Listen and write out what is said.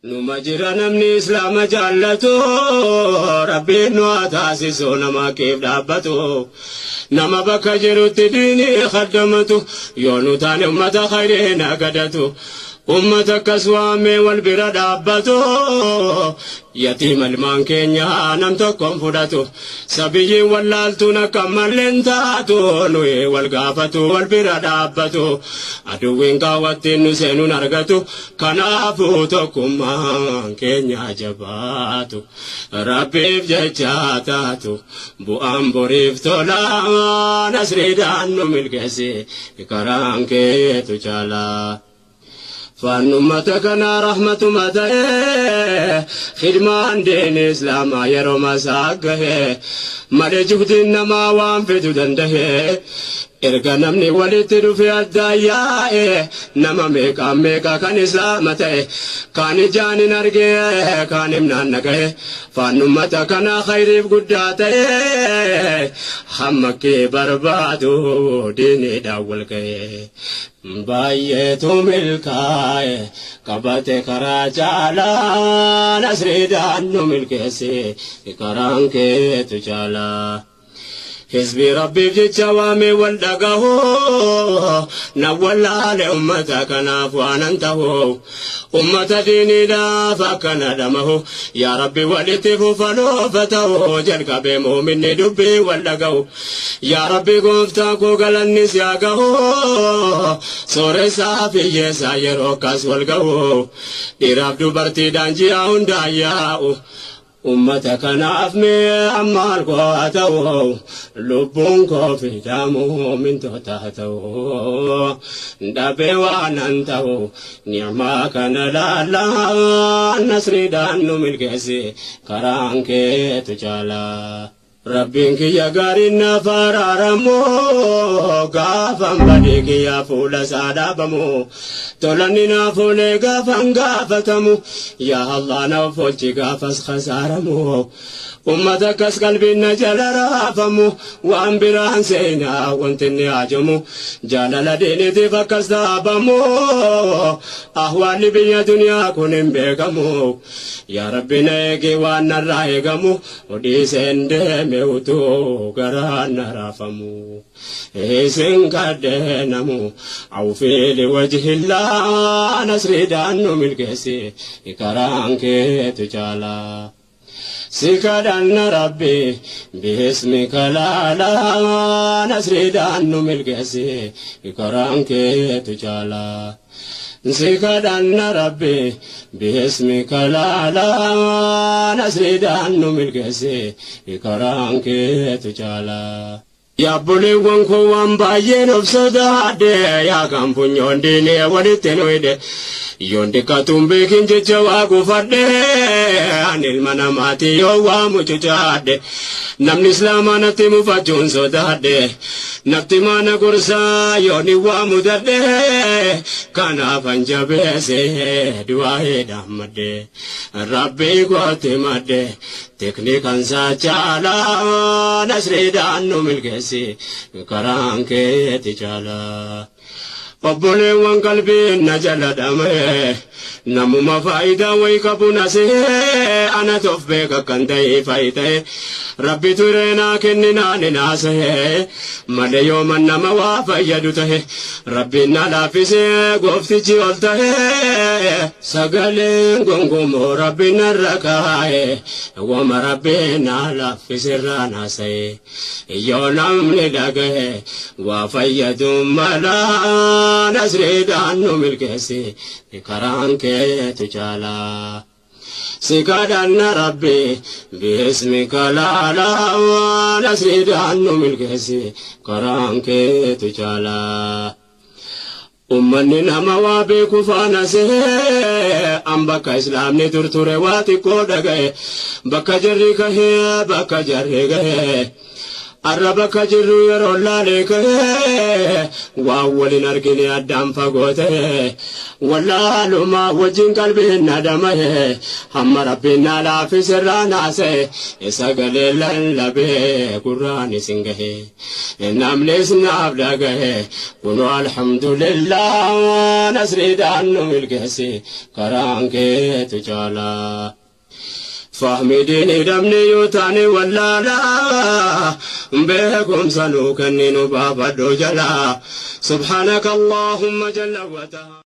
Numa jira namni Islaama jaallatu, Rabbiin nu haa taasisu nama keef dhaabbatu. Nama bakka jirutti diinii khaddamatu, yoo nu taane ummata khayriin agadatu. Ummata akkas waamee wal bira dhaabbatu, yatiima ilmaan keenya nam tokkoon fudhatu. Sabiyyiin wallaaltuun akka malleen taatu, nuyi wal gaafatu wal bira dhaabbatu. Aduwwiin kaawwattiin nu seenuun argatu, kanaafuu tokkummaan keenya jabaatu. Rabbiif jecha taatu, bu'aan boriif tola, nasriidhaan nu milkeessi, karaan keetu caalaa. Faannummata kana rahmatuma ta'e, khidmaan diin Islaamaa yeroo masaa gahe, malee juhdiin namaa waan fidu danda'e. Erga namni walitti dhufe addaan yaa'e, nama meeqaan meeqa kan Islaama ta'e, kaan ijaan hin arge, kaan himnaan dhagaye. Faannummata kana khayriif guddaa ta'e, hamma kee barbaadu diiniidhaan wal ga'e. Baay'eetu milkaa'e qabate karaa caalaa, nasriidhaan nu milkeesse, karaan keetu caalaa. Hizbi Rabbiif jecha waamee wal dhagahu, na wallaale ummata kanaaf waanan tahu, ummata diiniidhaaf akkana dhamahu. Yaa Rabbi walitti fufanoofa ta'u, jalqabee muuminni dubbii wal dhagahu. Yaa Rabbi gooftaa koo galannis yaa gahu, sooressaa fi hiyyeessaa yeroo akkas wal gahu, dhiiraaf dubartiidhaan ji'a hundaa yaa'u. Ummata kanaaf mee ammaal koo haa ta'u, lubbuun koo fidamu mintoota haa ta'u, dhabee waanan ta'u ni'maa kana laallaa, nasriidhaan nu milkeessi, karaan keetu caalaa. Rabbiin kiyya gaariin naaf araaramu, gaafan badii kiyya fuula isaa dhaabamu, tolanni naaf oolee gaafan gaafatamu, yaa Allah naaf oolchi gaafas khasaaramu. Ummata akkas qalbiin na jala raafamu, waan biraan seenaa wanti inni hajamu, jaalala diiniitiif akkas dhaabamu, ahwaalli biyya duniyaa kun hin beekamu. Yaa Rabbi na eegi waan narraa eegamu, odhiiseen deeme utuu garaan na raafamu. Isin kadheenamu awfiili wajhillaa, nasriidhaan nu milkeessi, karaan keetu caalaa. Si kadhanna Rabbi bismika laalaa, nasriidhaan nu milkeessi, karaan keetu caalaa. Si kadhanna Rabbi bismika laalaa, nasriidhaan nu milkeessi, karaan keetu caalaa. Yaabboleewwan koo waan baay'een of sodaadhe, yaa kan funyoon diinee walitti nu hidhe. Yoon xiqqaatuun beekin jecha waa gufadhe, ani ilma namaati yoo waa mucucaadhe. Namni Islaamaa natti mufachuun sodaadhe, natti maana gorsaa yoon hin waa mudadhe. Kanaaf an jabeesse du'aayeedhaan madde, Rabbii kootti madde, teknikan isaa caalaa, nasriidhaan nu milkeessi, karaan keeti caalaa. Obboleewwan qalbiin na jala dhame, namuma faayidaa wayi qabu na see, ana tof beeka kan ta'e faayita'e, Rabbi turee naa kenninaan naasa'e malee yooman nama waa fayyadu ta'e, Rabbiin na laaffisee gooftichi ol ta'e. Sagaleen gongomoo Rabbiin narra kaa'e, wama Rabbiin na laaffiserraa naasa'e, yoo namni dhagahe waa fayyadu mala, nasriidhaan nu milkeessi, karaan keetu caalaa. Si kadhanna Rabbi bismika laalaa, nasriidhaan nu milkeessi, karaan keetu caalaa. Ummanni nama waa beeku faana see, an bakka Islaamni turture waa xiqqoo dhaga'e, bakka jarri kahee bakka jarri gahee. Arraba ka jirru yeroo laalee ka'ee waan waliin argine addaan fagoo ta'e wallaalumaa wajjin qalbiin na dhama'e hamma rabbiin na laaffise irraa naase sagalee lallabee gurraan isin gahe namnis naaf dhagahe kunoo alhamdulillah nasriidhaan nu milkeessi karaan keetu caalaa. Fahmi diinii dhabne yoo taane wallaalaa beekumsa nuu kenninu baafadhu jalaa. Subhaanaka Allahumma jalla wa ta'ala.